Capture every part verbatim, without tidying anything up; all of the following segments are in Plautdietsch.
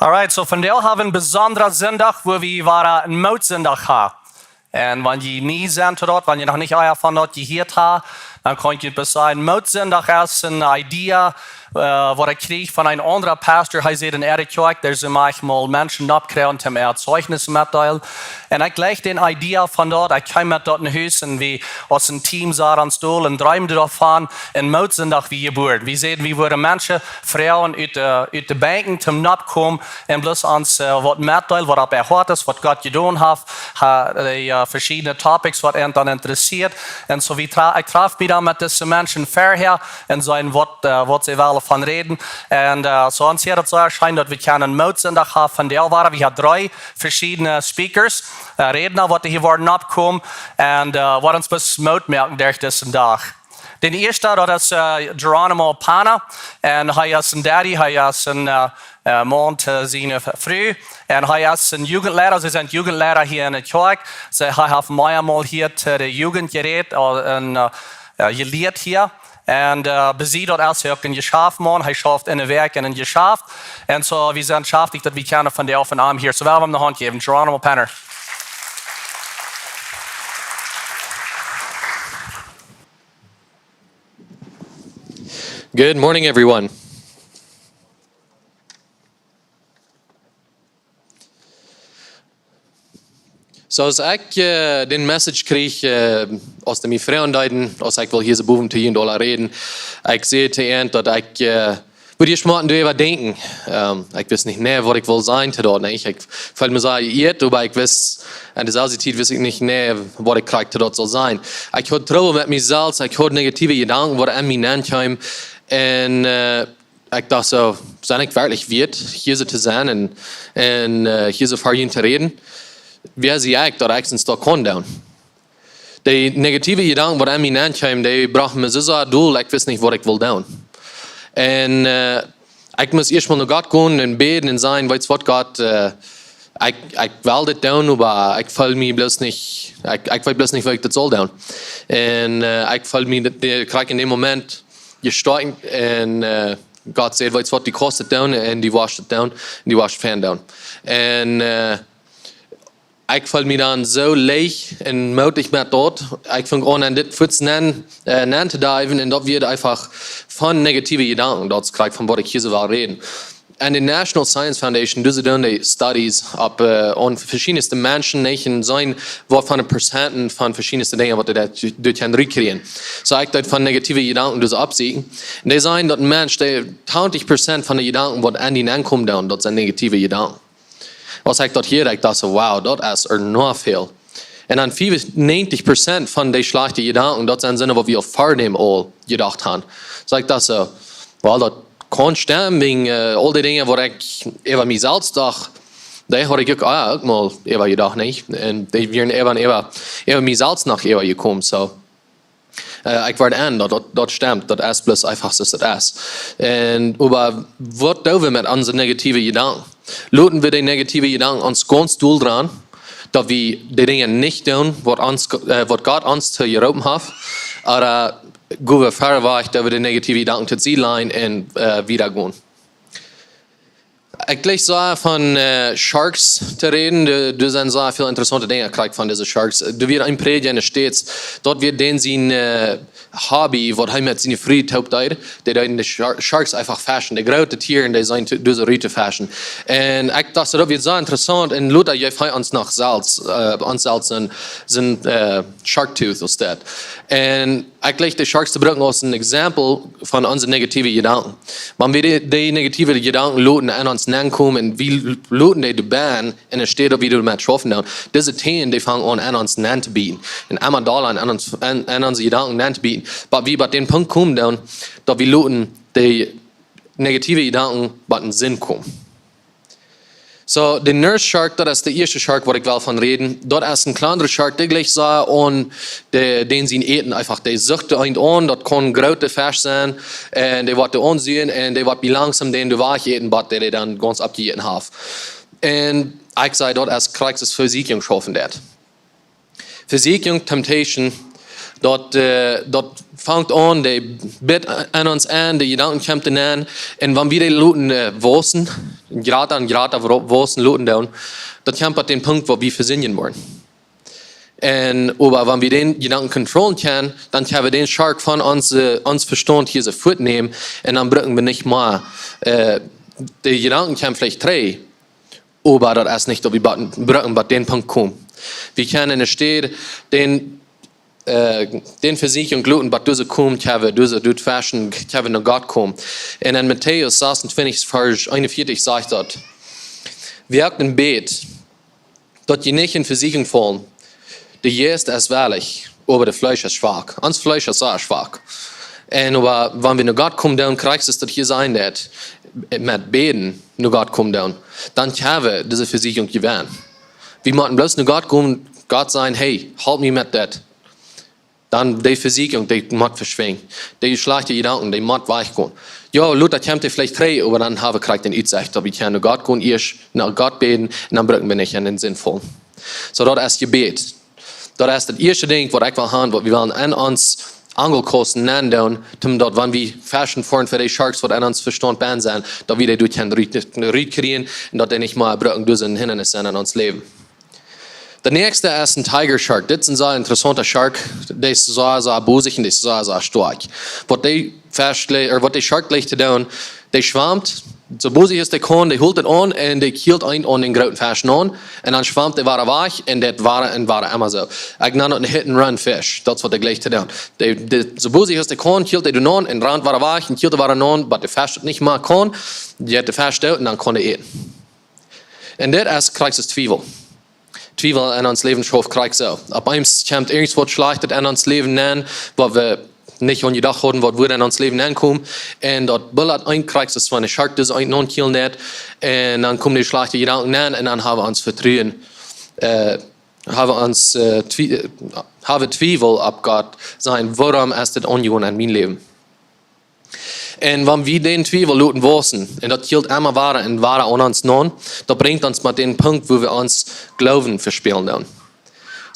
Alright, so vondoag hab wie een besondren Sindach, wua wie woaren een Mootsindach haben. Un wan jie nie sent doa, wan jie noch nich ea von daut jehieet haben, dan kaun ekj junt bloos sajen, Mootsindach es een Idee, äh, waut ekj kjrieech von een aundren Pastor. Hee säd, en äare Kjoakj, doa sent maunchmol Menschen oppjekropen, om äa Zeugnis mettodeelen. Un ekj jleich dän Idee von daut, ekj kjeem met daut no Hus un wie aus een Team sauten ons dol un dreemden doavon, un Mootsindach wia jebuaren. Wie säden, wie wudden Menschen froagen ut de, ut de Benkjen toom noppkomen un bloos ons, äh, waut mettodeelen, waut opp äa Hoat es, waut Gott jedonen haft, ha, dee, äh, veschiedne Topics, waut an dan interessieet. Un soo, wie tra-, ekj traf mie dan met dise Menschen verhäa un säden, waut, äh, waut see wellen von räden. Un, äh, soo ons hia daut sea scheen, daut wie kjennen Mootsindach haben vondoag. Wie haben dree veschiedne Speakers, äh, Rädna, waut hia woaren noppkomen un, äh, waut ons bloos Moot moaken derch disen Dach. Dän ieeschten, daut es, äh, Geronimo Penna. Un hee es een Daddy, hee es een, äh, äh, Maun to siene Fru. Un hee es een Jugendleiter, see sent Jugendleiter hia enne Kjoakj. See, hee haft meamol hia to de Jugend jerät, äh, un, äh, äh, jelieet hia. Un, äh, bie sikj daut es hee uk een Jeschaftmaun, hee schauft enne Wäakj en een Jeschaft. Un soo, wie sent schaftich, daut wie kjennen vondoag von am hia. Soo, well wie am ne Haunt jäwen, Geronimo Penna. Good morning, everyone. Soo, aus ekj, äh, dän Message kjrieech, äh, aus dee mie froagen deeden, aus ekj wull hia soo bowen to junt aula räden, ekj säd to an, daut ekj, äh, wudd ieescht motten doaräwa denkjen. Ähm, ekj wist nich, nä, waut ekj wull sajen to daut, nä. Ekj feeld mie sea jeieet, oba ekj wist, aun deselwje Tiet wist ekj nich, nä, waut ekj krakjt to daut sull sajen. Ekj haud Trubbel met mie selfst, ekj haud negative Jedanken, waut aun mie nenkjeemen. Un, äh, ekj docht soo, sie ekj werkjlich wieet, hia soo to sennen un, un, äh, hia soo ver junt to räden? Wäa sie ekj, daut ekj soont daut kaun doonen? Dee negative Jedanken, waut aun mie nenkjeemen, dee brochten mie soo sea dol, ekj wist nich, waut ekj wull doonen. Un, äh, ekj must ieescht mol no Gott gonen un bäden un sajen, weetst waut, Gott, äh, ekj, ekj well dit doonen, oba ekj feel mie bloos nich, ekj, ekj weet bloos nich, waut ekj dit saul doonen. Un, äh, ekj feel mie, daut, daut krakjt en dän Moment jestoakjt un, äh, Gott säd, weetst waut, du kaust dit doonen un du woascht dit doonen un du woascht fein doonen. Un, äh, ekj feel mie dan soo leech un mootich met daut. Ekj funk aun, aun dit fuaz nenn, äh, nenn to diven un daut wia eefach von negative Jedanken, daut es krakjt von waut ekj hia soo well räden. Aun de National Science Foundation, dee doonen dee studies opp, äh, aun veschiedne Menschen, nich, un seenen, waut fa Prozent von veschiedne Dinja, waut dee doa, doa kjennen rutkjrieen. Soo, ekj deed von negative Jedanken dee oppsieekjen. Un dee sajen, daut een Mensch, dee tachentich Prozent von de Jedanken, waut aun dän nenkomen doonen, daut sent negative Jedanken. Aus ekj daut hieed, ekj docht soo, wow, daut es ea noch väl. Un dan fiewennäajentich Prozent von dee schlajchte Jedanken, daut sent soone, waut wie aul ver däm aul jedocht haben. Soo ekj docht soo, well, daut kaun stemmen, wäajen, äh, aul dee Dinja, waut ekj äwa mie selfst docht, dee haud ekj uk, ah, uk mol äwa jedocht, nich? Un dee wieren äwa un äwa, äwa mie selfst noch äwa jekomen, soo. Äh, ekj wort en, daut, daut, daut stemt, daut es bloos eefach soo aus daut es. Un, oba waut doo wie met onse negative Jedanken? Loten wie dee negative Jedanken ons gaunz dol dran, daut wie dee Dinja nich doonen, waut ons, äh, waut Gott ons to jeroopen haft, ooda go wie wieda wajch, daut wie dee negative Jedanken to Sied lajen un, äh, wieda gonen? Ekj jleich soo von, äh, Sharks to räden. Doa, doa sent soo väl interessaunte Dinja krakjt von dise Sharks. Doa wia een Prädja enne States, daut wia dän sien, äh, Hobby, waut hee met siene Fru toop deed. Dee deeden de Shar-, Sharks eefach fischen. De groote Tieren, dee sent to, doa soo rut to fischen. Un ekj docht, daut wia soo interessaunt. Un lota jeef hee ons noch selfst, äh, ons selfst een, een, äh, Shark Tooth aus daut. Un ekj jleich de Sharks to brucken aus een Exempel von onse negative Jedanken. Wan wie dee, dee negative Jedanken loten aun ons nenkomen un wie loten dee doa bennen, un enne Städ daut wie doamet schaufen doonen, dise Tänen, dee fangen aun, aun ons nen to bieten. Un emma dolla aun ons, aun, aun onse Jedanken nen to bieten. Bat wie bat dän Punkt komen doonen, daut wie loten dee negative Jedanken bat en Sind komen. Soo, de Nurse Shark, daut es de ieeschte Shark, waut ekj well von räden. Daut es een kjlandra Shark, dee jlikjt soo aun de, dän sien Äten eefach. Dee sucht eent aun, daut kaun een groota Fesch sennen, un dee woat dee aunseenen, un dee woat bie langsom dän doa wajch äten, bat dee dän dan gaunz oppjejäten haft. Un ekj saj, daut es krakjt soo aus Vesieekjunk schaufen deit. Vesieekjunk, temptation, daut, äh, daut fangt aun, dee bitt en ons aun, de Jedanken kjemt en aun. Un wan wie dee loten, äh, wausen, jrata un jrata wa-, wausen loten doonen, daut kjemt opp dän Punkt, wua wie vesindjen woaren. Un, oba wan wie dän Jedanken controllen kjennen, dan kjenn wie dän Schark von onse, ons Vestaunt hia soo fuat nämen un dan brucken wie nich mea, äh, de Jedanken kjemt veleicht trigj, oba daut es nich, daut wie bat-, brucken bat dän Punkt komen. Wie kjennen enne Städ dän, äh, dän Vesieekjunk loten, bat dise komen, kjenn wie dise doot fasten, kjenn wie no Gott komen. Un en Matäus sasuntwintich, Varsch eenunvieetich sajcht daut: Woakt un bät, daut jie nich en Vesieekjunk faulen. De Jeist es wellich, oba de Fleesch es schwak. Ons Fleesch es sea schwak. Un oba wan wie no Gott komen, dan kjrichst du daut hia sennen, daut met bäden no Gott komen, dan, dan kjenn wie dise Vesieekjunk jewennen. Wie motten bloos no Gott komen, Gott sajen: Hey, halp mie met dit. Dan de Vesieekjunk, dee mott veschwinjen. De schlajchte Jedanken, dee mott wajchgonen. Jo, lota kjemt dee veleicht trigj, oba dan hab wie krakjt dän Utsecht, daut wie kjennen no Gott gonen, ieescht no Gott bäden, un dan brucken wie nich en dän Sind faulen. Soo, daut es Jebäd. Daut es daut ieeschte Dinkj, waut ekj well haben, waut wie wellen en ons Angelkausten nenn doonen, om daut, wan wie fasten woaren fa de Scharks, waut en ons Vestaunt bennen sent, daut wie dee doa kjennen rut-, rutkjrieen un daut dee nich mea brucken, daut een Hindanis sennen en ons Läwen. De näakjste es een Tiger Shark. Dit es een sea interessaunta Schark. Dee es sea, sea bosich un dee es sea, sea stoakj. Waut dee Fesch le-, ooda waut dee Schark jleicht to doonen, dee schwamt, soo bosich aus dee kaun, dee hoolt et aun un dee kjielt eent aun dän grooten Fesch aun. Un dan schwamt dee wada wajch un dee wada un wada emma soo. Ekj nan daut een hit and run Fesch. Daut es waut dee jleicht to doonen. Dee, dee, soo bosich aus dee kaun, kjielt dee doa aun un rant wada wajch un kjielt wada aun, bat de Fesch et nich mea kaun, jeit de Fesch doot un dan kaun dee äten. Un dit es krakjt soo aus Twiewel. Twiewel en ons Läwen schauft krakjt soo. Opp eemol kjemt irjent waut Schlajchtet en ons Läwen nenn, waut wie nich aun jedocht hauden, waut wudd en ons Läwen nennkomen. Un daut bullat eent krakjt soo aus wan een Schark dise eent aunkjielen deit. Un dan komen dee schlajchte Jedanken nenn un dan hab wie ons Vetruen, äh, hab wie ons, äh, Twie-, äh, hab wie Twiewel opp Gott sennen. Wuarom es dit aunjegonen en mien Läwen? Un wan wie dän Twiewel loten wausen, un daut kjielt emma wada un wada aun ons aun, daut brinjt ons bat dän Punkt, wua wie ons Gloowen vespälen doonen.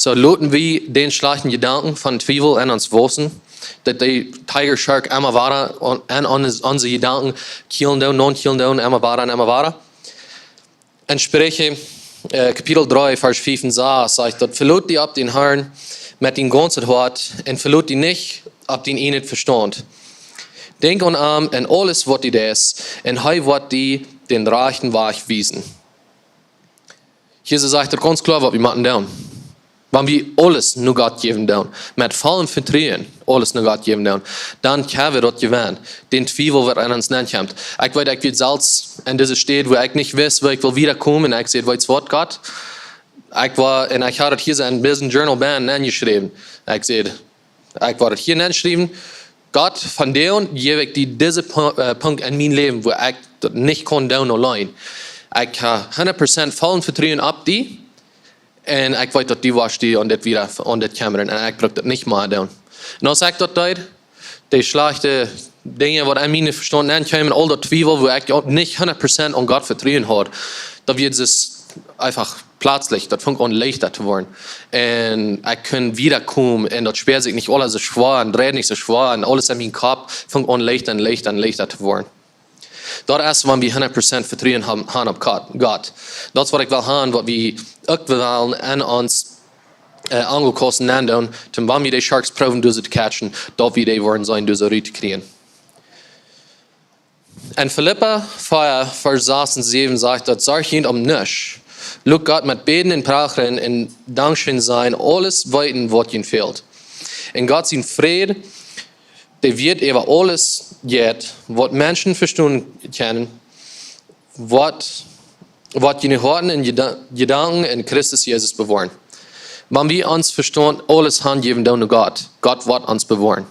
Soo loten wie dän schlajchten Jedanken von Twiewel en ons wausen, daut dee Tiger Shark emma wada aun, en ons, onse Jedanken kjielen doonen, aunkjielen doonen, emma wada un emma wada. En Spricha, äh, Kapitel dree, Varsch fiew un sas, sajcht daut: Velot die opp dän Harn met dien gaunzet Hoat un velot die nich opp dien ieejnen Vestaunt. Denkj aun am en aules, waut du deist, un hee woat die dän rajchten Wajch wiesen. Jesus sajcht daut gaunz kloa, waut wie motten doonen. Wan wie aules no Gott jäwen doonen, met vollem Vetruen aules no Gott jäwen doonen, dan kjenn wie daut jewennen. Dän Twiewel, waut en ons nennkjemt. Ekj weet, ekj wia selfst en dise Städ, wua ekj nich wist, woo ekj wull wieda komen. Un ekj säd: Weetst waut, Gott? Ekj wull, un ekj haud daut hia soo en Business Journal bennen nenjeschräwen. Ekj säd, ekj wull daut hia nenschriewen: Gott, vondoag jäw ekj die dise Pu-, äh, Punkt en mien Läwen, wua ekj daut nich kaun doonen auleen. Ekj hab hundat Prozent vollem Vetruen opp die. Un ekj weet, daut du woascht die aun dit wieda, aun dit kjemmren. Un ekj bruck daut nich mea doonen. Un aus ekj daut deed, dee schlajchte Dinja, waut en mienen Vestaunt nenkjeemen, aul daut Twiewel, wua ekj uk nich hundat Prozent aun Gott Vetruen haud, daut wort soo eefach pletslich, daut funk aun leichta to woaren. Un ekj kunn wieda komen un daut spieed sikj nich aules soo schwoa un dreid nich soo schwoa un aules en mienen Kopp funk aun leichta un leichta un leichta to woaren. Daut es, wan wie hundat Prozent Vetruen haben, haben opp Gott, Gott. Daut es, waut ekj well haben, waut wie uk wellen en ons, äh, Angelkausten nendoonen, toom wan wie dee Sharks proowen, dise to catchen, daut wie dee woaren sennen, dise rut to kjrieen. En Filippa vea, Varsch sas un säwen sajcht daut: Sorjt junt om nuscht. Lot Gott met Bäden un Prachren un Dankscheen sajen aules weeten, waut junt fält. Un Gott sien Fräd, dee wiet äwa aules jeit, waut Menschen vestonen kjennen, woat, woat june Hoaten un Jeda-, Jedanken en Christus Jesus bewoaren. Wan wie ons Vestaunt aules hanjäwen doonen no Gott, Gott woat ons bewoaren.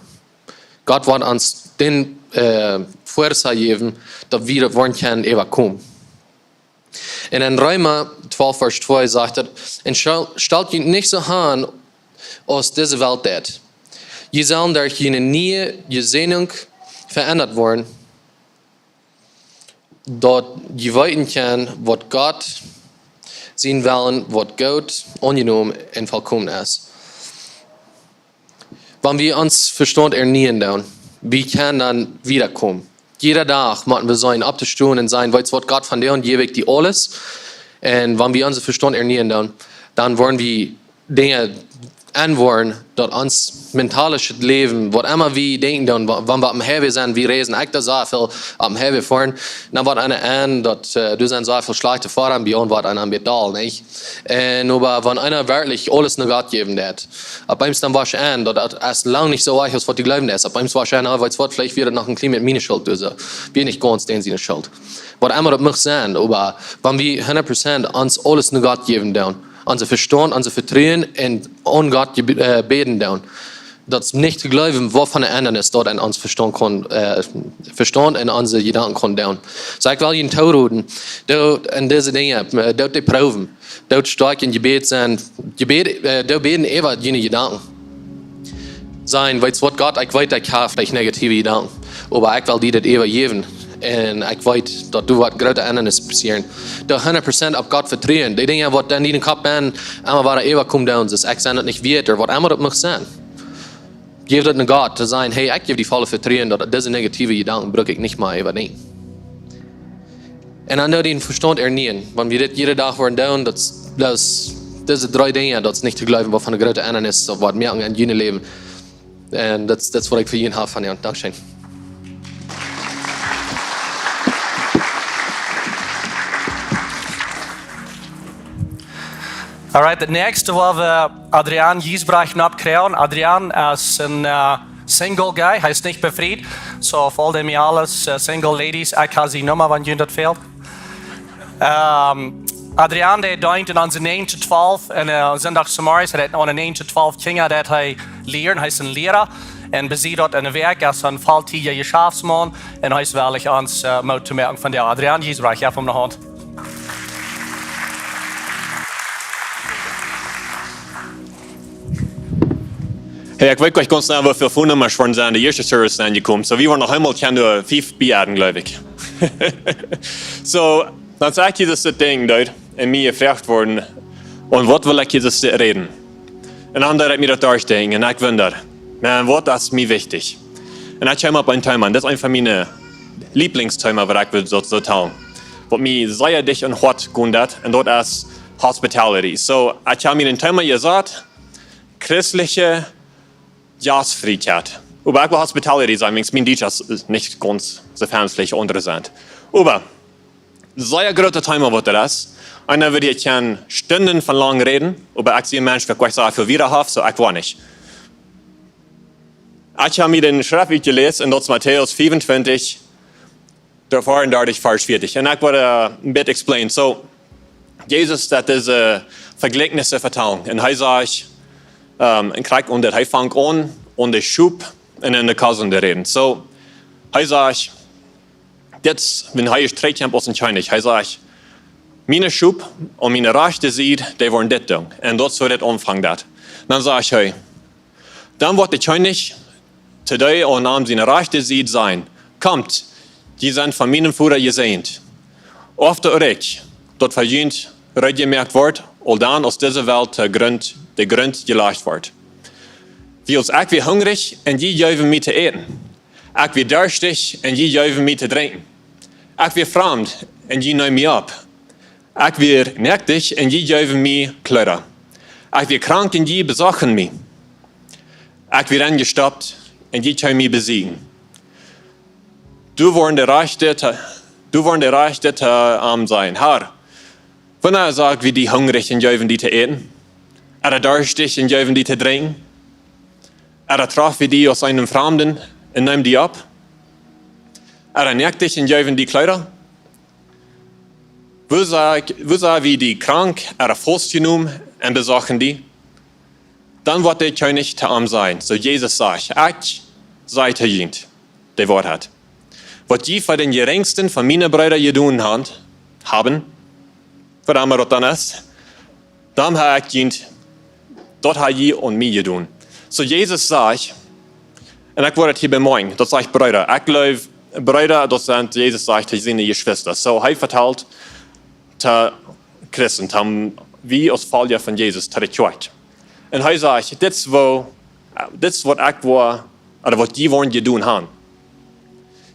Gott woat ons dän, äh, Fuerza jäwen, daut wie daut woaren kjennen äwakomen. Un en Reema twalf Varsch twee sajcht et: Un stal-, stalt junt nich soo aun aus dise Welt deit. Jie sellen derch june niee Jeseeniunk veendat woaren, daut jie weeten kjennen, waut Gott sien Wellen, waut goot, aunjenomen un volkomen es. Wan wie ons Vestaunt ernieen doonen, wie kjennen dan wieda komen? Jieda Dach motten wie sennen, opptostonen un sajen: "Weetst waut, Gott, vondoag jäw ekj die aules." Un wan wie ons Vestaunt ernieen doonen, dan woaren wie Dinja enwoaren, daut ons mentales Läwen, waut emma wie denkjen doonen, wa-, wan wie oppem Highway sent, wie reisen, ekj doo sea väl oppem Highway foaren, dan woat eena enn, daut, äh, doa sent sea väl schlajchte Foara, un bie ons woat eena een bät doll, nich? Un oba wan eena werkjlich aules no Gott jäwen deit, opp eemol dan woat eena enn, daut, daut es lang nich soo wajch aus waut du jleewen deist. Opp eemol woat eena enn: "Oh, weetst waut, veleicht wia daut noch een kjlien bät miene Schult, aulsoo wia nich gaunz dän siene Schult." Waut emma daut mucht sennen, oba wan wie hundat Prozent ons aules no Gott jäwen doonen, onse Vestaunt, onse Vetruen un aun Gott jeb-, äh, bäden doonen, daut es nich to jleewen, waut fa een Endanis daut enn ons Vestaunt kaun, äh, Vestaunt un onse Jedanken kaun doonen. Soo, ekj well junt tooroden, doot enn dise Dinja, äh, doot dee proowen, doot stoakj em Jebäd sennen, Jebäd, äh, doot bäden äwa june Jedanken. Sajen: "Weetst waut, Gott, ekj weet, ekj hab veleicht negative Jedanken, oba ekj well die daut äwajäwen. Un ekj weet, daut doa woat groote Endanis passieren." Doa hundat Prozent opp Gott vetruen. Dee Dinja, waut dan enn dien Kopp sent, emma wada äwakomen doonen, soo aus: "Ekj sie daut nich wieet", ooda waut emma daut mucht sennen. Jäw daut no Gott, to sajen: "Hey, ekj jäw die volle Vetruen, daut dise negative Jedanken bruck ekj nich mea äwadenkjen." Un dan doa dän Vestaunt ernieen. Wan wie dit jieda Dach woaren doonen, daut, daut, dise dree Dinja, daut es nich to jleewen, waut fa een grootet Endanis daut woat moaken enn jun Läwen. Un daut, daut es waut ekj fa junt hab vondoag. Dankscheen. All right, de näakjste woa wie Adrian Giesbrecht nopp kjrieen. Adrian es een, äh, single guy, hee es nich befriet. So, fa aul dee mejales, äh, single ladies, ekj hab siene Numma, wan junt daut fält. Ähm, Adrian, dee deent aun onse nine to twelve, un, äh, Sindach zemorjes, hee deit aun de nine to twelve Kjinja, deit hee lieren, hee es een Liera. Un bie daut enne Woakj es hee een volltiedja Jeschaftsmaun, un hee es wellich ons, äh, Moot to moaken vondoag. Adrian Giesbrecht, jo, von de Haunt. Hey, ekj weet nich gaunz jeneiw, woo väl Phone Nummasch von sent, de ieeschte Service sent jekomen. So, wie woaren noch eemol kjennen, äh, fief bieaden, jleew ekj. So, dan saj ekj: "Jesus, dit Dinkj, dude, un mie jefroacht worden, un waut well ekj Jesus räden?" Un dan deed ekj mie daut derchdenkjen, un ekj wunda, "Man, waut es mie wichtich?" Un ekj kjeem opp een Thema, un daut es eent von miene Lieblingsthema, waut ekj well soo, soo vetalen. Waut mie sea dicht aum Hoat jeit, un daut es hospitality. So, ekj hab mie een Thema jesat, christelje Jastfriekjeit. Oba ekj well hospitality sajen, wiels mien Dietsch es nich gaunz soo fein aus aundre sent. Oba, sea grootet Thema, waut daut es. Un doa wudd ekj kjennen Stunden von lang räden, oba ekj sie een Mensch, waut ekj sea väl wieda hab, so ekj woa nich. Ekj hab mie dän Schreft utjeläst, un daut es Matäus vea un twintich, Kapitel vea un dartich, Varsch vea un twintich. Un ekj woa, äh, een bät explain. So, Jesus deed dise Vejlikjnisse vetalen. Un hee sajcht, ähm, un krakjt, un daut hee fangt aun, aun de Schop un aun de Kos to räden. So, hee sajcht, dit, wan hee es trigj kjemt aus een Kjennich, hee sajcht: "Miene Schop aun miene rajchte Sied, dee woaren dit doonen." Un daut es woo daut aunfangt, daut. Dan sajcht hee, dan woat de Kjennich to dee aun siene rajchte Sied sajen: "Komt, jie sent von mienen Voda jesäajent. Oaft daut Rikj, daut fa junt reed jemoakt wort, aul dan aus dise Welt de Grunt, de Grunt jelajcht wort. Wiels ekj wia hungrich un jie jeewen mie to äten. Ekj wia darstich un jie jeewen mie to drinkjen. Ekj wia framd un jie neemen mie opp. Ekj wia noaktich un jie jeewen mie Kjleeda. Ekj wia krank un jie besochten mie. Ekj wia enjestopt un jie kjeemen mie besieekjen." Doa woaren de Rajchte to, doa woaren de Rajchte to am sajen: "Herr, wanea sagen wie die hungrich un jeewen die to äten? Ooda darstich un jeewen die to drinkjen? Ooda troffen wie die aus eenen Framden un neemen die opp? Ooda noaktich un jeewen die Kjleeda? Woo sagen, woo sagen wie die krank ooda faust jenomen un besochten die?" Dan woat de Kjennich to am sajen, so Jesus sajcht: "Ekj saj to junt de Woarheit. Waut jie fa dän jerinjsten von miene Breeda jedonen han, haben, waut emma daut dan es, dan hab ekj junt, daut hab jie aun mie jedonen." So Jesus sajcht, un ekj wull daut hia bemoakjen, daut sajcht Breeda. Ekj jleew, Breeda, daut sent, Jesus sajcht, daut sent siene Jeschwista. So, hee vetalt to Christen, to wie aus Folja von Jesus, to de Kjoakj. Un hee sajcht, dit es woo Dit es waut ekj woa, ooda waut jie woaren jedonen haben.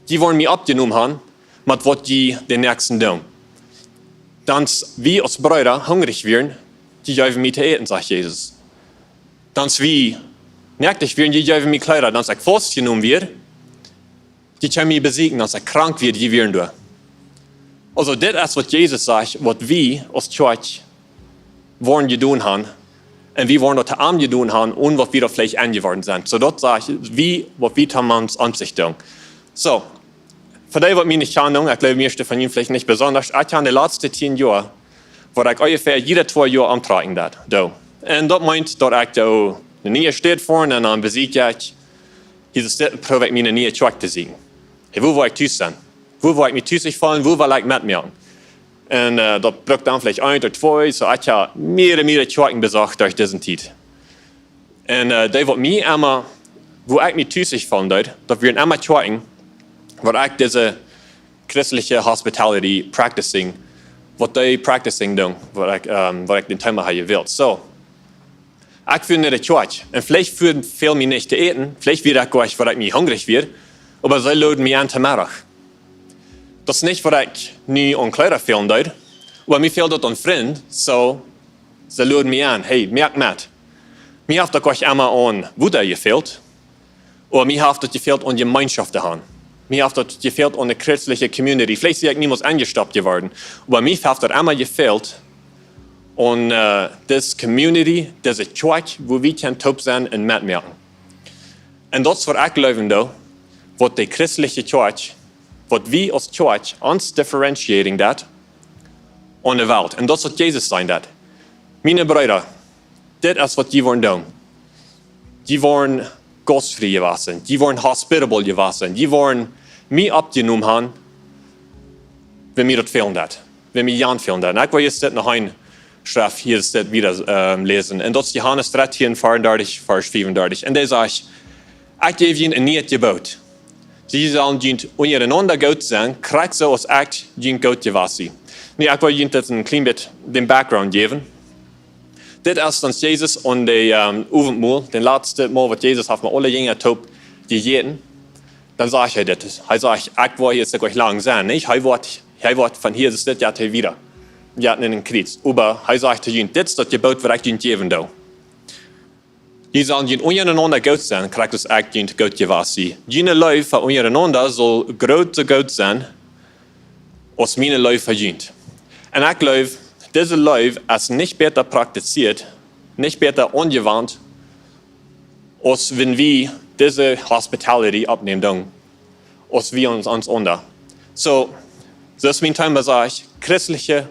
Jie woaren mie oppjenomen haben, met waut jie dän Näakjsten doonen. Dan aus wie aus Breeda hungrich wieren, jie jeewen mie to äten, sajcht Jesus. Dan aus wie noaktich wieren, jie jeewen mie Kjleeda. Dan aus ekj faustjenomen wia, jie kjeemen mie besieekjen. Dan aus ekj krank wia, jie wieren doa. Aulsoo, dit es waut Jesus sajcht, waut wie aus Kjoakj woaren jedonen haben. Un wie woaren daut to am jedonen haben, onen waut wie daut veleicht enjeworden sent. Soo daut sajcht, wie, waut wie to Mauns aun sikj doonen. Soo, fa dee waut mie nich kjanen, ekj jleew, mie es daut von junt veleicht nich besonda. Ekj hab de latste tieen Joa, waut ekj onjefäa jieda twee Joa auntrajen deed, doo. Un daut meent daut ekj doo ne niee Staut foaren un dan besieekj ekj, hia es dit, proow ekj mie ne niee Kjoakj to sieekjen. Hey, wua woa ekj tus sennen? Wua woa ekj mie tus fellen? Wua well ekj metmoaken? Un, äh, daut brukt dan veleicht eent ooda twee, soo ekj hab mearere, mearere Kjoakjen besocht derch dise Tiet. Un, äh, dee waut mie emma, wua ekj mie tus fellen deed, daut wieren emma Kjoakjen, waut ekj dise christliche hospitality practicing, waut dee practicing doonen, waut ekj, ähm, waut ekj dän Thema hab jewält. Soo, ekj wia no de Kjoakj. Un veleicht wia, fäld mie nich to äten, veleicht wia daut goanich, waut ekj mie hungrich wia, oba see loden mie aun to Meddach. Daut es nich, waut ekj nu aun Kjleeda fälen deed, oba mie fäld daut aun Frind, soo, see loden mie aun, hey, moak met. Mie haft daut goanich emma aun Wota jefält, oba mie haft daut jefält aun Jemeenschoft to haben. Mie haft daut jefält aun ne christliche community. Veleicht sie ekj niemols aunjestoppt jeworden, oba mie haft daut emma jefält aun, äh, dise community, dise Kjoakj, wua wie kjennen toop sennen un metmoaken. Un daut es waut ekj jleewen doo, waut de christliche Kjoakj, waut wie aus Kjoakj ons differentiating deed aun de Welt. Un daut es waut Jesus sajen deed. Miene Breeda, dit es waut jie woaren doonen. Jie woaren gaustfrie jewast sennen. Jie woaren hospitable jewast sennen. Jie woaren mie oppjenomen haben, wan mie daut fälen deed. Wan mie jan fälen deed. Un ekj well jie dit noch eene Schreft, hia es dit wada, ähm, läsen. Un daut es Johanes dartieen, veeaundartich, Varsch fiefundartich. Un dee sajcht, ekj jäw junt een nieet Jeboot. Jie sellen junt unjarenaunda goot sennen, krakjt soo aus ekj junt goot jewast sie. Nu, ekj well junt dit een kjlien bät dän Background jäwen. Dit es dan Jesus aun de, ähm, Owentmol, daut latste Mol, waut Jesus haft met aule Jinja toop jejäten. Dan sajcht hee dit. Hee sajcht, ekj woa hia nich lang sennen, nich? Hee woat, hee woat von hia, es dit, jeit hee wada. Jeit no dän Kjriez. Oba hee sajcht to junt, dit es daut Jeboot, waut ekj junt jäwen doo. Jie sellen junt unjarenaunda goot sennen, krakjt aus ekj junt goot jewast sie. June Leew fa unjarenaunda saul groot soo goot sennen, aus miene Leew fa junt. Un ekj jleew, dise Leew es nich bäta praktizieet, nich bäta aunjewant, aus wan wie dise hospitality oppnämen doonen, aus wie ons, ons unja. Soo, soo aus mien Thema sajcht, christliche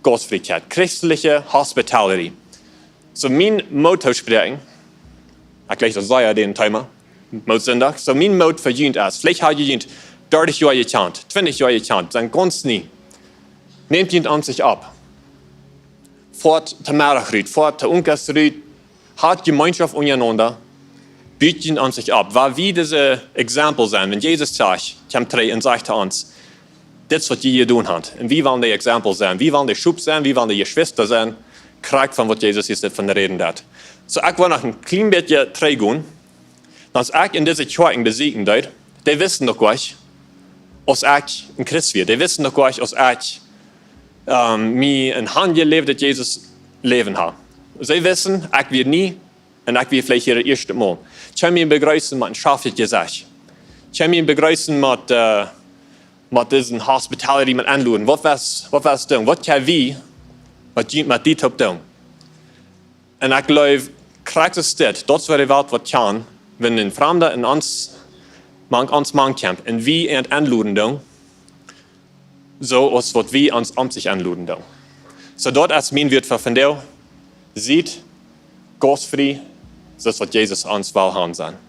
Gaustfriekjeit, christliche hospitality. Soo, mien Moot to spräakjen, ekj jlikj daut sea, dän Thema, Mootsunndach. Soo, mien Moot fa junt es, veleicht ha jie junt dartich Joa jekjant, twintich Joa jekjant, sent gaunz nie. Nämt junt aun sikj opp. Foat to Meddach rut, foat to Onkas rut, hat Jemeenschoft unjarenaunda, but junt aun sikj opp. Wan wie dise Exempel sennen, wan Jesus sajcht, kjemt trigj un sajcht to ons, dit es waut jie jedonen haben. Un wie wellen dee Exempel sennen, wie wellen dee Schop sennen, wie wellen dee Jeschwista sennen, krakjt von waut Jesus hia von räden deed. Soo, ekj well noch een kjlien bät trigjgonen. Dan aus ekj en dise Kjoakjen besieekjen deed, dee wisten noch goanich, aus ekj een Christ wia. Dee wisten noch goanich, aus ekj, ähm, mie een Handel läwd, daut Jesus Läwen haud. See wisten, ekj wia nie, un ekj wia veleicht hia daut ieeschte Mol. Kjeemen mie bejreessen met een schafjet Jesecht. Kjeemen mie bejreessen met, äh, met dise hospitality, met aunloden. Waut wia, waut wia daut? Waut kjennen wie, waut jie met dit toop doonen? Un ekj jleew, krakjt es dit, daut es waut de Welt woat kjennen, wan een Framda en ons, mank ons mank kjemt, un wie an aunloden doonen, soo aus waut wie ons aun sikj aunloden doonen. Soo, daut es mien Wuat fa vondoag. Siet gaustfrie, soo aus waut Jesus ons well haben sennen.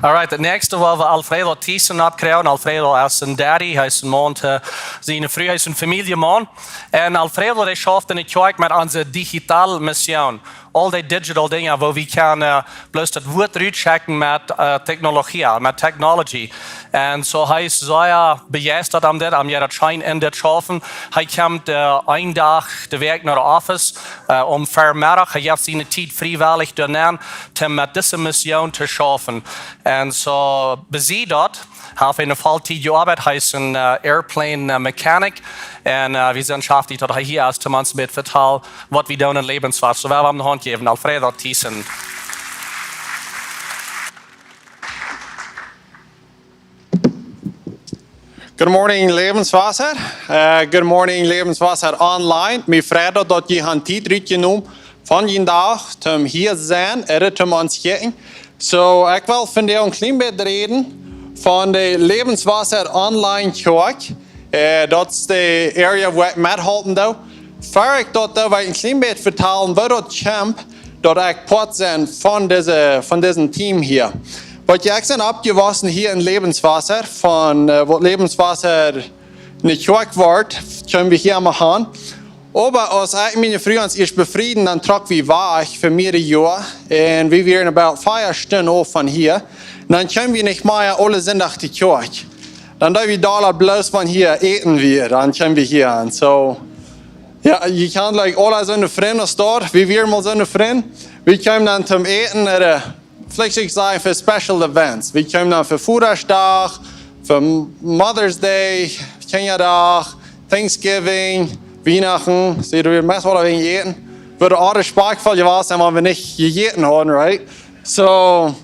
All right, daut näakjste woa wie Alfredo Thiessen oppkjrieen. Alfredo es een Daddy, hee es een Maun, äh, siene Fru, hee es een Famieljeman. Un Alfredo, dee schauft en de Kjoakj met onse digitale Mission. aul dee digital Dinja, woo wie kjennen, äh, bloos daut Wuat rutschekjen met, äh, Technologie, met technology. Un soo hee es sea bejeistat aun dit, aun jie daut scheen enn dit schaufen. Hee kjemt, äh, een Dach de Wäakj no de Office, äh, om Vemeddach. Hee jeft siene Tiet friewellich doahan, om met dise Mission to schaufen. Un soo, bie daut, haft hee eene Volltiet jeoabeit. Hee es een, äh, airplane, äh, mechanic. Un, äh, wie sent schaftich daut hee hia es, om ons met vetalen, waut wie doonen enn Lebenswasser. Soo, wie wellen am de Haunt jäwen, Alfredo Thiessen. Good morning, Lebenswasser. Äh, good morning, Lebenswasser Online. Mie freit daut, daut jie han Tiet rutjenomen von jun Dach, om hia sennen, ooda om ons kjikjen. Soo, ekj well vondoag een kjlien bät räden von de Lebenswasser Online Kjoakj. Äh, daut es de area wua ekj methalpen doo. Ea ekj daut doo, well ekj een kjlien bät vetalen, woo daut kjemt, daut ekj Poat sie von dise, von disen Team hia. Wiels ekj sie oppjewossen hia enn Lebenswasser, von, äh, waut Lebenswasser ne Kjoakj wort, kjeemen wie hia mau han. Oba aus ekj un miene Fru ons ieescht befrieden, dan trocken wie wajch fa mearere Joaren. Un wie wieren about fief Stunden auf von hia. Dan kjeemen wie nich mea aule Sindach no Kjoakj. Dan deeden wie doa bloos von hia äten wia, dan kjeemen wie hia aun. Soo, jo, jie kjennen, like, aule soone Frind aus doa. Wie wieren mol soone Frind. Wie kjeemen dan toom Äten, äh, veleicht sull ekj sajen, fa special events. Wie kjeemen dan fa Vodaschdach, fa Mother's Day, Kjinjadach, Thanksgiving, Wienachten. See, doa wia meist waut wäajen Äten. Wudd aul respakjtvoll jewast sennen, wan wie nich jejäten hauden, right? Soo,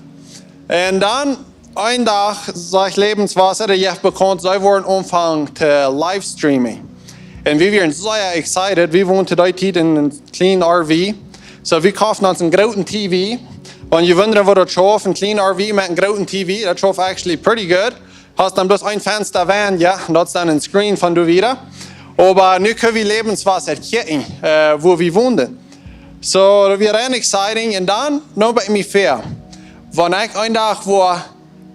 un dan, een Dach, sajcht Lebenswasser, dee jeft bekaunt, see wellen aunfangen to livestreamen. Un wie wieren sea excited. Wie wonden to dee Tiet enn een kjlienet R V. Soo, wie koften ons een grooten T V. Wan jie wundren, woo daut schauft, een kjlienet R V met een grooten T V, daut schauft actually pretty good. Hast dan bloos een Fensta wajch, jo, un daut es dan een Screen von doa wieda. Oba nu kjenn wie Lebenswasser kjikjen, äh, wua wie wonden. Soo, daut wia rein exciting. Un dan, nu bie mie fäa. Wan ekj een Dach wua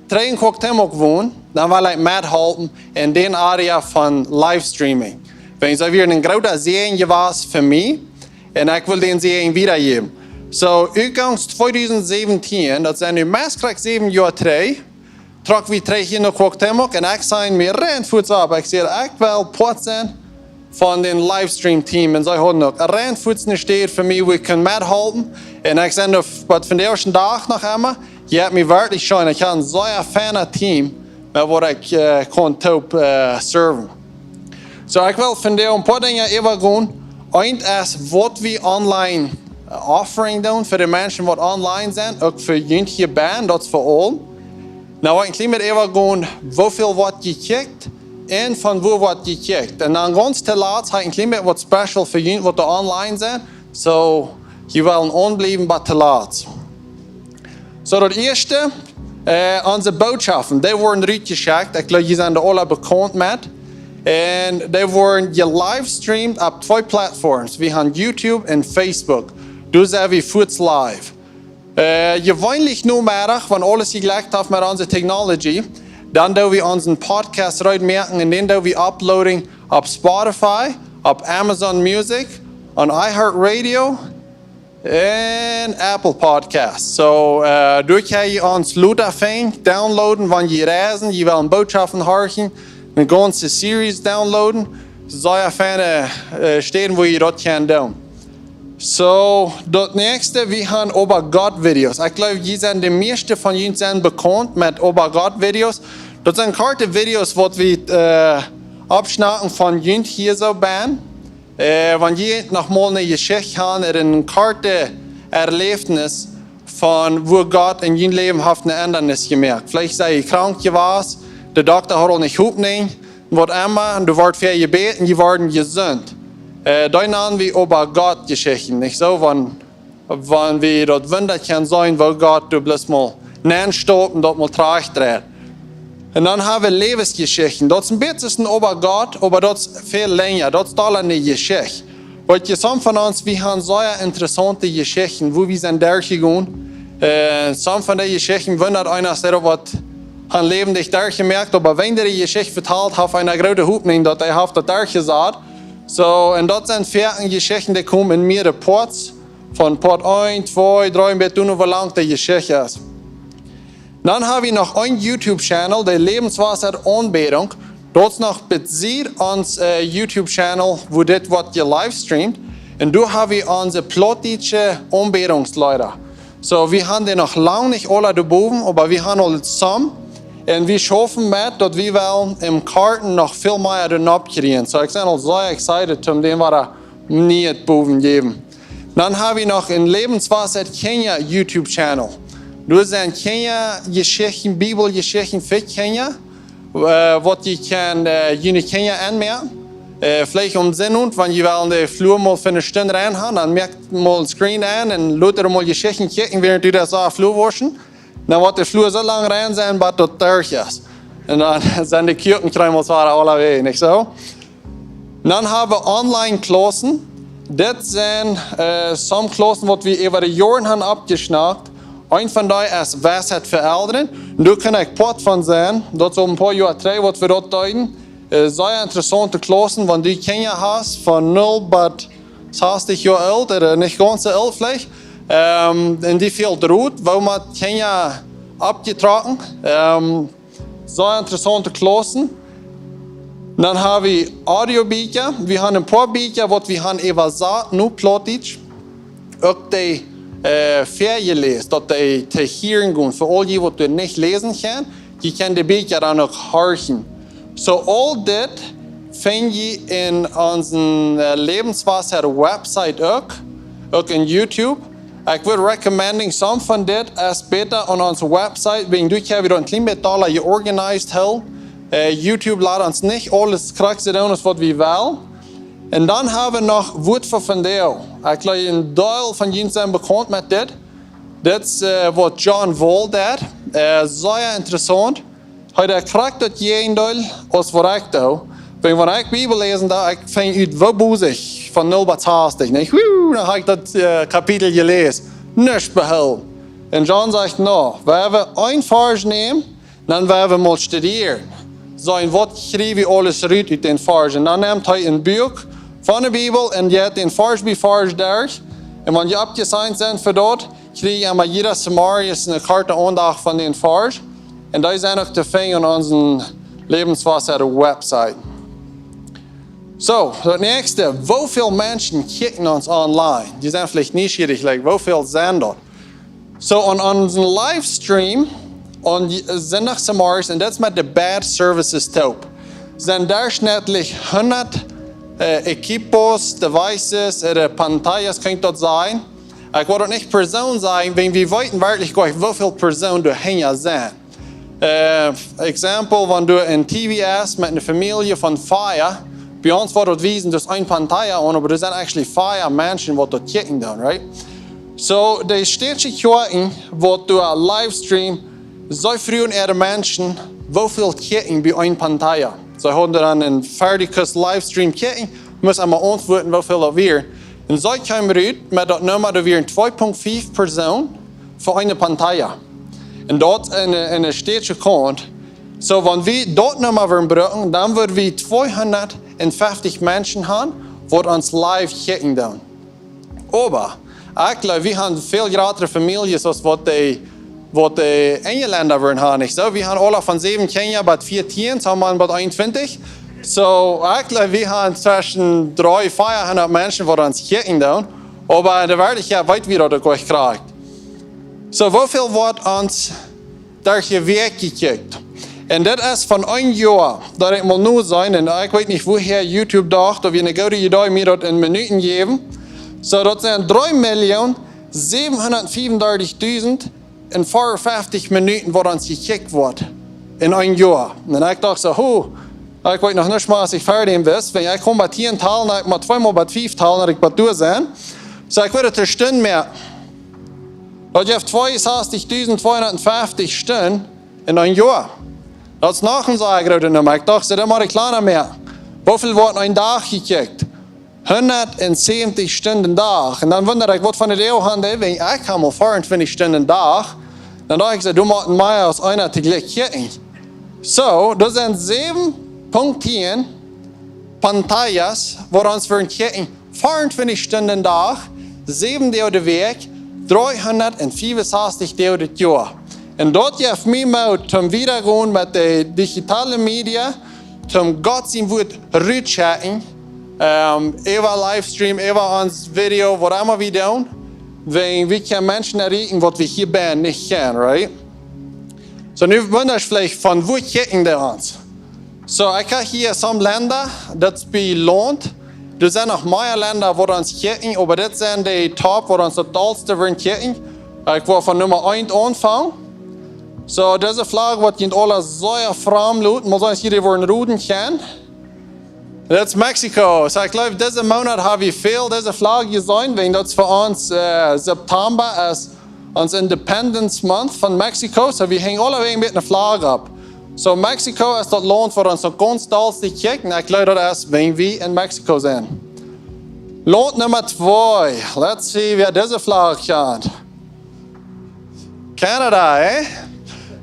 trigj enn Cuauhtémoc wonen, dan well ekj methalpen enn dän Area von livestreamen. Wiels see wia een groota Säajen jewast fa mie, un ekj well dän Säajen wiedajäwen. Soo, utgangs tweedusent säwentieen, daut sent nu meist krakjt säwen Joa trigj, trocken wie trigj hia no Cuauhtémoc, un ekj säd mie rein fuaz opp, ekj säd, ekj well Poat sennen von dän Livestream-Team. Un see hauden uk rein fuaz eene Städ fa mie, wua ekj kunn methalpen. Un ekj sie doa waut von dän ieeschten Dach noch emma. Jie haben mie werkjlich scheen. Ekj haud een sea fein Team, met waut ekj, äh, kunn toop, äh, serven. Soo, ekj well vondoag een poa Dinja äwagonen. Eent es waut wie online, äh, offering doonen fa de Menschen waut online sent, uk fa junt hia bennen, daut es fa aul. Nu, ekj well een kjlien bät äwagonen, woo väl woat jekjikjt un von wua woat jekjikjt. Un dan gaunz toolatst hab ekj een kjlien bät waut special fa junt waut doa online sent. Soo, jie wellen aunbliewen bat toolatst. Soo, daut ieeschte, äh, onse Bootschoften, dee woaren rutjeschekjt. Ekj jleew, jie sent doa aule bekaunt met. Un dee woaren jelivestreamt opp twee Plattformen. Wie haben YouTube un Facebook. Doa sent wie fuaz live. Äh, jeweenlich Nomeddach, wan aules jejlekjt haft met onse Technology, dan doo wie onsen Podcast reed moaken un dän doo wie uploaden opp Spotify, opp Amazon Music, aun iHeartRadio un Apple Podcasts. Soo, äh, doa kjenn jie ons lota finjen, downloaden, wan jie reisen, jie wellen Bootschoften horchen, eene gaunze Series downloaden. Sea feine, äh, Städen, wua jie daut kjennen doonen. Soo, daut näakjste, wie haben Oba Gott Videos. Ekj jleew, jie sent, de mieeschte von junt sent bekaunt met Oba Gott Videos. Daut sent korte Videos, waut wie, äh, aufschnauwen von junt hia soo bennen. Äh, wan jie noch mol eene Jeschicht haben, ooda een kortet Erläwnis von wua Gott enn jun Läwen haft eene Endrunk jemoakt. Veleicht sie jie krank jewast, de Dokta haud aul nich Hopninj, waut emma, un du worscht fa jebät un jie worden jesunt. Äh, dee nanen wie Oba Gott Jeschichten, nich soo? Wan, wan wie daut Wunda kjennen seenen, woo Gott doa bloos mol nenstopt un daut mol trajcht dreit. Un dan haben wie Läwensjeschichten. Daut es een bät aus een Oba Gott, oba daut es väl lenja. Daut es aul eene Jeschicht. Weet jie, some von ons, wie haben sea interessaunte Jeschichten, wua wie sent derchjegonen. Äh, some von dee Jeschichten wundat eena, aus dee waut haben läwendig derchjemoakt, oba wan dee de Jeschicht vetalt, haft eena groote Hopninj, daut hee haft daut derchjesat. Soo, un daut sent foaken Jeschichten, dee komen enn mearere Parts. Von Part eent, twee, dree, bat doa, woo lang de Jeschicht es. Dan hab wie noch een YouTube-Channel, de Lebenswasser Aunbädunk. Daut es noch besied ons äh, YouTube-Channel, wua dit woat jelivestreamt. Un doa hab wie onse plautdietsche Aunbädungsleeda. So, wie haben dee noch lang nich aula doa bowen, oba wie haben aul some. Un wie schaufen met, daut wie wellen em Karten noch väl mea doa nopp kjrieen. So, ekj sie aul sea excited, om dän wada nie bowen jäwen. Dan hab wie noch een Lebenswasser Kjinja YouTube-Channel. Doa sent Kjinja-Jeschichten, Bibeljeschichten fa Kjinja, äh, waut jie kjennen äh, june Kjinja aunmoaken. Äh, veleicht om Sinn un, wan jie wellen de Flua mol fa eene Stund rein haben, dan moakt mol een Screen aun un lot dee mol Jeschichten kjikjen, wäarent jie daut soo Flua wauschen. Dan woat de Flua soo lang rein sennen, bat daut derch es. Un dan sent de Kjoakjen kjrieen wie aul aula wajch, nich soo? Dan hab wie Online-Klaussen. Dit sent äh, some Klaussen, waut wie äwa de Joaren haben aufjeschnackt. Eent von dee es Weisheit fa Elren. Un doa kaun ekj Poat von sennen. Daut es aul een poa Joa trigj, waut wie daut deeden. Äh, sea interessaunte Klaussen, wan du Kjinja hast, von null bat sastich Joa oolt, ooda nich gaunz soo oolt veleicht. Ähm, un dee fält rut, woo met Kjinja aufjetrocken. Ähm, sea interessaunte Klaussen. Dan hab wie Audiobieekja. Wie haben een poa Bieekja, waut wie haben äwasat no Plautdietsch. Uk dee äh, väajeläst, daut dee to hieren gonen, fa aul jie, waut doa nich läsen kjennen, jie kjennen de Bieekja dan uk horchen. So, aul dit finj jie en onse äh, Lebenswasser Website uk, uk en YouTube. Ekj wudd recommending some von dit es bäta aun onse Website, wäajen doa kjenn wie daut een kjlien bät dolla jeorganized hoolen. Äh, YouTube lat ons nich aules krakjt soo doonen aus waut wie wellen. Un dan hab wie noch Wuat fa vondoag. Ekj jleew, een Deel von junt sent bekaunt met dit. Dit es äh, waut John Wall deed. Äh, sea interessaunt. Hee deed krakjt daut Jäajendeel aus waut ekj doo. Wan, wan ekj Bibel läsen doo, ekj fung ut, woo bosich, von null bat sastich, nich? Woo, dan hab ekj daut äh, Kapitel jeläst. Nuscht behoolen. Un John sajcht, no, wie haben een Varsch nämen, dan woa wie mol studieren. Soo, un waut kjrie wie aules rut ut dän Varsch? Un dan nemt hee een Buak von de Bibel un jeit dän Varsch bie Varsch derch. Un wan jie aufjeseent sent fa daut, kjrie jie emma jieda Zemorjes eene korte Aundacht von dän Varsch. Un dee sent uk to finjen aun onse Lebenswasser Website. So, daut näakjste, woo väl Menschen kjikjen ons online? Dee sent veleicht nieschierich, like, woo väl sent daut? So, aun onsen Livestream, aun Sindach zemorjes, un daut es met de Bad Services toop, sent derchschnittlich hundat äh, Equipos, Devices, äh, Pantallas, kaun ekj daut sajen. Ekj well daut nich Persoon sajen, wan wie weeten werkjlich goanich, woo väl Persoon doa hinja sent. Äh, Example, wan du en T V hast met eene Famielje von vea, bie ons woat daut wiesen, daut es een Pantalla aun, oba doa sent actually vea Menschen, waut daut kjikjen doonen, right? So, de Stätsche Kjoakjen, waut doa livestreamen, see fruagen äare Menschen, woo väl kjikjen bie een Pantalla. See hauden dan een Verticus Livestream kjikjen, mussten emma auntwuaden, woo väl daut wieren. Un see kjeemen rut met daut Numma, doa wieren twee Punkt fief Persoon fa eene Pantalla. Un daut en, en de Stätsche Kaunt. So, wan wie daut Numma wudden brucken, dan wudden wie tweehundat un feftig Menschen haben, waut ons live kjikjen doonen. Oba, ekj jleew, wie haben väl jratre Famieljes aus waut de, waut de Enjlenda wudden haben, nich soo? Wie haben aula von säwen Kjinja bat vieetieen, soo mau bat eenuntwintich. So, ekj jleew, wie haben tweschen dree, veahundat Menschen, waut ons kjikjen doonen. Oba en de Werkjlichkjeit weet wie daut uk nich krakjt. So, woo väl woat ons derch de Wäakj jekjikjt? Un dit es von een Joa, daut ekj mol nu seenen, un ekj weet nich, woohäa YouTube docht, auf jie eene goode Idee mie daut en Minuten jäwen. So, daut sent dree Million säwenhundat fiefendartich dusend un veeaunfeftich Minuten, waut ons jekjikjt woat en een Joa. Un ekj docht soo, hu, ekj weet noch nich mol, aus ekj ferdich sie, wan ekj kom bat tieen talen, dan ekj mott tweemol bat fief talen, daut ekj bat doa sie. So, ekj wudd de Stund moaken. Daut jeft tweeunsastichtausend tweehundat feftich Stunden en een Joa. Daut es noch een sea grootet Numma. Ekj docht, see, daut mott ekj kjlana moaken. Woo väl woat en een Dach jekjikjt? Hundat säwentich Stunden Dach. Un dan wunda ekj, waut fa een Deel haben dee, wan ekj hab mau veeauntwintich Stunden Dach. Dan docht ekj, see, doa mott mea aus eena toojlikj kjikjen. So, daut sent säwen Punkt tieen Pantallas, waut ons wudden kjikjen, veeauntwintich Stunden Dach, Säwen Doag de Wäakj, dreehundatfiefunsastich Doag daut Joa. Un daut jeft mie Moot, om wieda to gonen met de digitale Media, om Gott sien Wort rutschekjen, ähm, äwa Livestream, äwa ons Video, waut emma wie doonen, wan wie kjennen Menschen erreichen, waut wie hia bie nich kjennen, right? So, nu wundra ekj veleicht, von wua kjikjen dee ons? So, ekj hab hia some Lenda, daut es bie Launt. Doa sent noch mea Lenda, waut ons kjikjen, oba dit sent de top, waut ons daut dollste woaren kjikjen. Ekj well von Numma eent aunfangen. So, dise Flagg woat junt aula sea framluten, mol seenen, aus jie woaren roden kjennen. Daut es Mexiko. So, ekj jleew, disen Moonat hab wie väl dise Flagg jeseenen, wäajen daut es fa ons, äh, September es ons Independence Month von Mexiko. So, wie henjen aula wäajen met eene Flagg opp. So, Mexiko es daut Launt, waut ons uk gaunz dollste kjikjt. Un ekj jleew, daut es, wäajen wie en Mexiko sent. Launt Numma twee. Let's see, wäa dise Flagg haft. Canada, eh?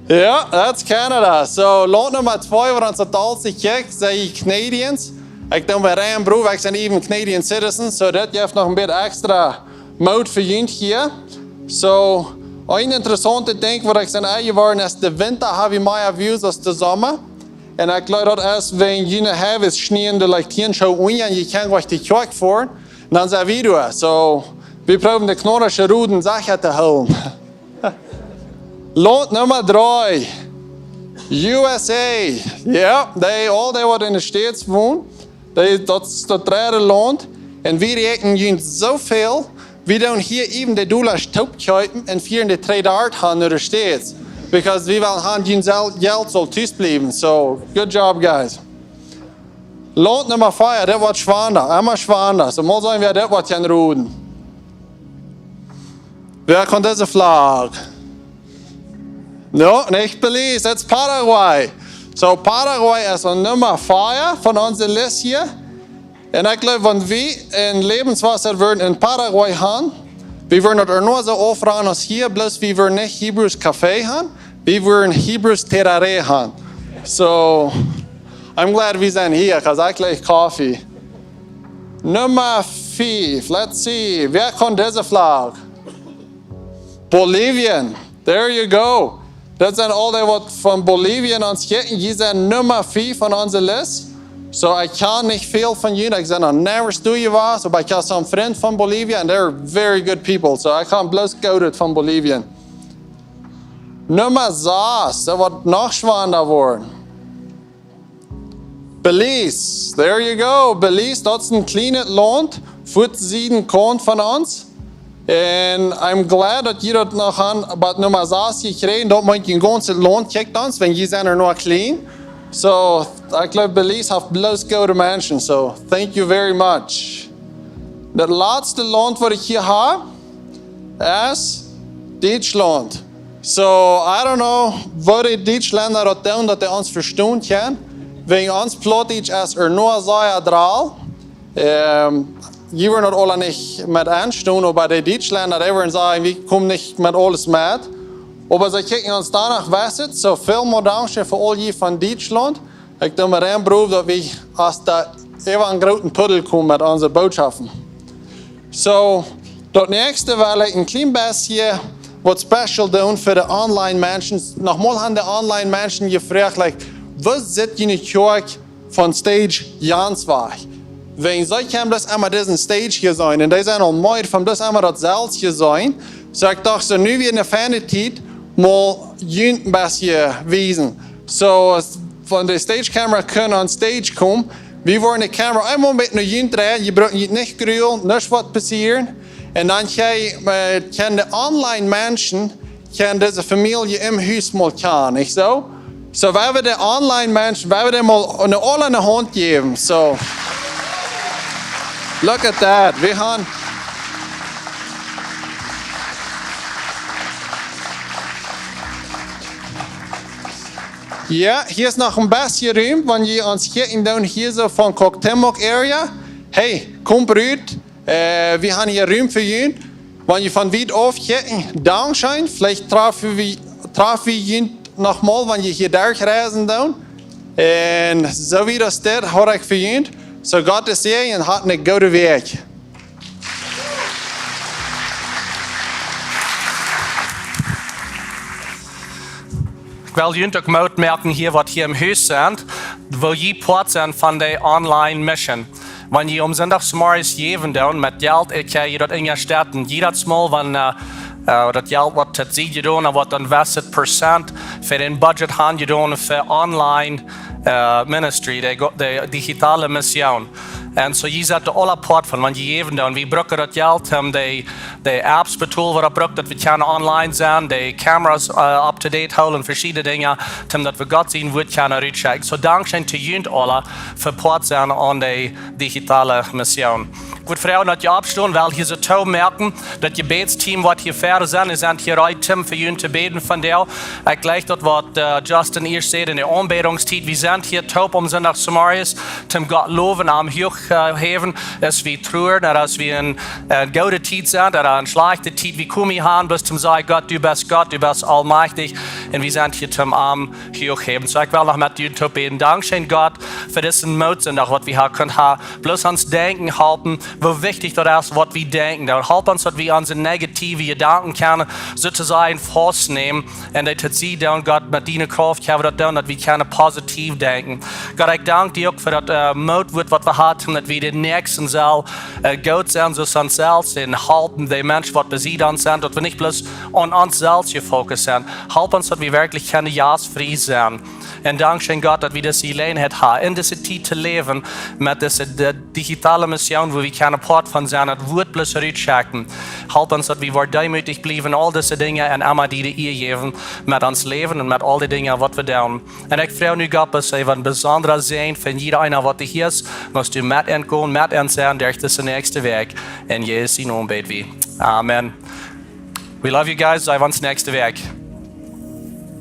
Jo, daut es Canada. So, Launt Numma twee, waut ons daut dollste kjikjt, sent Canadians. Ekj doo mie rein, Bro, ekj sie even Canadian citizen, so daut jeft noch een bät extra Moot fa junt hia. So, een interessauntet Dinkj, waut ekj sie enjeworden, es, de Winta hab wie mea Views aus de Somma. Un ekj jleew, daut es, wan june Heim es schnieen, de, like, tieen Schoo unja, un jie kjennen nich de Kjoakj foaren, dan sent wie doa. So, wie proowen de kjnorische Roden secha to hoolen. Launt Numma dree. U S A. Jo, dee, aul dee, waut en de States wonen, dee, daut es daut dredde Launt. Un wie räakjnen junt soo väl, wie doonen hia even de Dollasch toopkjeepen un fieren dee trigj doa han no de States. Because wie wellen han, jun Jel-, Jelt saul tus bliewen. So, good job, guys. Launt Numma vea, daut woat schwanda, emma schwanda. So, mol seenen, wäa daut woat kjennen roden. Wäa kaun dise Flagg? No, nich Belize, daut es Paraguay. So, Paraguay es aun Numma vea von onse List hia. Un ekj jleew, wan wie een Lebenswasser wudden en Paraguay han, wie wudden daut ea nich soo aufranen aus hia, bloos wie wudden nich Hebrews Café han, wie wudden Hebrews Tereré han. So, I'm glad wie sent hia, 'cause I like coffee. Numma fief, let's see, wäa kaun dise Flagg? Bolivien, there you go. Daut sent aul dee, waut von Bolivien ons kjikjen. Jie sent Numma fief von onse List. So, ekj kjan nich väl von junt. Ekj sie noch never doa jewast, oba ekj hab some Frind von Bolivia, and they're very good people. So, ekj kjan bloos Goodet von Bolivien. Numma sas, daut woat noch schwanda woaren. Belize, there you go. Belize, daut es een kjlienet Launt, fuats sieden Kaunt von ons. And I'm glad daut jie daut noch han, bat Numma sas jekjräajen. Daut meent, een gaunzet Launt kjikjt ons, wan jie sent ea noch kjlien. So, ekj jleew, Belize haft bloos goode Menschen. So, thank you very much. Daut latste Launt, waut ekj hia hab, es Dietschlaunt. So, I don't know, woo de Dietschlenda daut doonen, daut dee ons vestonen kjennen. Wäajen ons Plautdietsch es ea nich sea drol. Ähm, jie woaren daut aula nich met enstonen, oba de Dietschlenda, dee woaren sajen, wie komen nich met aules met. Oba see kjikjen ons doano wesset, so väl mol dankscheen fa aul jie von Dietschlaunt. Ekj doo mie rein, Bro, daut wie aus doa äwa een grooten Puddel komen met onse Bootschoften. So, daut näakjste well ekj een kjlien bät waut special doonen fa de online Menschen. Nochmol han de online Menschen jefroacht, like, woo sitt june Kjoakj von Stage gaunz wajch? Wäajen see kjennen bloos emma disen Stage hia seenen. Un dee sent aul meed von bloos emma daut selfst hia seenen. So ekj docht, so nu wia eene feine Tiet, mol junt een bät wiesen. So, aus wan de Stagecamera kaun on Stage komen, wie woaren de Camera eemol met no junt dreien, jie brucken junt nich grulen, nuscht woat passieren. Un dan kje-, äh, kjennen de online Menschen, kjennen dise Famielje em Hus mol kjanen, nich soo? So, wie wellen de online Menschen, wie wellen dee mol eene, aule eene Haunt jäwen. So, look at that. Wie han Jo, hia es noch een bät Rum, wan jie ons kjikjen doonen hia soo von Cuauhtémoc area. Hey, komt rut, äh, wie han hia Rum fa junt. Wan jie von wiet auf kjikjen, dankscheen. Veleicht trafen wie, trafen wie junt nochmol, wan jie hia derchreisen doonen. Un soo wiet aus dit, hab ekj fa junt. So Gott sien Säajen un hat eene goode Wäakj. Ekj well junt uk Moot moaken hia, waut hia em Hus sent, woo jie Poat sent von de Online Mission. Wan jie aum Sindach zemorjes jäwen doonen met Jelt, ekj ha jie daut enjestetten. Jiedet Mol, wan äh, äh, daut Jelt, waut daut sie jedonen, waut dan wesset Prozent fa dän Budget han jedonen fa Online äh, Ministry, de, de digitale Mission. Un soo, jie sent de aula Poat von, wan jie jäwen doonen. Wie brucken daut Jelt, om de, de Apps betolen, waut brukt, daut wie kjennen online sennen, de Cameras äh, up to date hoolen, veschiedne Dinja, om daut wie Gott sien Wuat kjennen rutschekjen. Soo, dankscheen to junt aula fa Poat sennen aun de digitale Mission. Ekj wudd froagen, daut jie oppstonen, well hia soo toomoaken. Daut Jebädsteam, waut hia ver sent, dee sent hia reed, om fa junt to bäden vondoag. Ekj jleich daut, waut äh, Justin ieescht säd en de Aunbädungstiet. Wie sent hia toop aum Sindach zemorjes, om Gott lowen, am huach äh, häwen, aus wie truaren, ooda aus wie en äh, goode Tiet sent, ooda en schlajchte Tiet. Wie komen hia aun, bloos om to sajen: Gott, du best Gott, du best aulmajchtich. Un wie sent hia, om am huach häwen. Soo, ekj well noch met junt toop bäden. Dankscheen, Gott, fa disen Moot Sindach, waut wie hia kunnen haben. Bloos ons denkjen halpen, woo wichtich daut es, waut wie denkjen. Dan halp ons, daut wie onse negative Jedanken kjennen, soo to sajen, faustnämen. Un daut daut sie dan, Gott, met diene Krauft kjenn wie daut doonen, daut wie kjennen positiv denkjen. Gott, ekj dank die uk fa daut äh, Moot Wuat, waut wie hauden, daut wie dän Näakjsten sellen äh, goot sennen, soo aus ons selfst, un halpen de Menschen, waut besied ons sent, daut wie nich bloos aun ons selfst jefokust sent. Halp ons, daut wie werkjlich kjennen jastfrie sennen. Un dankscheen, Gott, daut wie dise Jeläajenheit haben, en dise Tiet to läwen, met dise de digitale Mission, woo wie kjennen Poat von sennen, daut Wuat bloos rutschekjen. Halp ons, daut wie woaren deemootich bliewen, aul dise Dinja, un emma die de Ea jäwen met ons Läwen un met aul de Dinja, waut wie doonen. Un ekj froag nu, Gott, daut du een besondra Säajen fa jieda eena, waut hia es, motst du met an gonen, met an sennen, derch dise näakjste Wäakj. En Jesus sien Nomen bäd wie. Amen. We love you guys. See ons näakjste Wäakj.